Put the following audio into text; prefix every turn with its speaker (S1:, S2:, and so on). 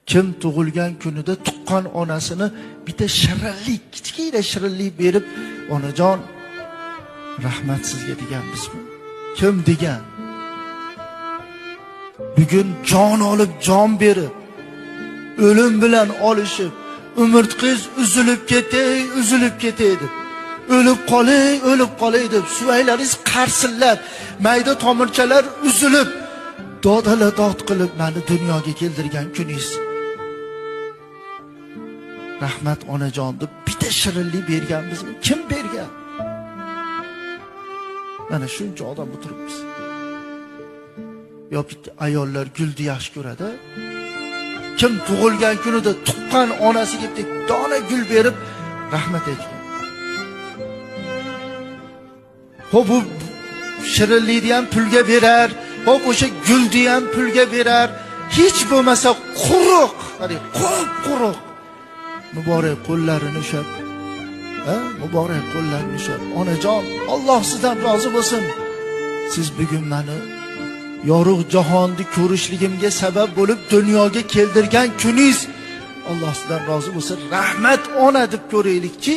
S1: Kim tug'ilgan kunida tuqqan onasini bitta shirinlik, kichkina shirinlik berib, onajon rahmat sizga deganmizmi? Kim degan? Bugun jon olib, jon berib, o'lim bilan olishib, umurtqiz uzilib ketay, uzilib ketay deb, o'lib qolay, o'lib qolay deb, suvaylaringiz qarsillab, mayda tomirchalar uzilib, dodala dod qilib meni dunyoga keltirgan kuningiz. Rahmat onajon deb bitta shirinlik berganmizmi? Kim bergan? Mana shuncha odam o'tiribmiz. Yo bitta ayollar gulni yaxshi ko'radi. Kim tug'ilgan kunida tuqqan onasiga bitta dona gul berib rahmat aytgan. Xo'p, bu shirinlikni ham pulga berar, xo'p o'sha gulni ham pulga berar. Hech bo'lmasa quruq, quruq muborak qo'llarini ushlab, muborak qo'llarini ushlab, onajon, Alloh sizdan rozi bo'lsin. Siz bugun meni yorug' jahonni ko'rishligimga sabab bo'lib dunyoga keltirgan kuningiz, Alloh sizdan rozi bo'lsin. Rahmat ona deb ko'raylikchi.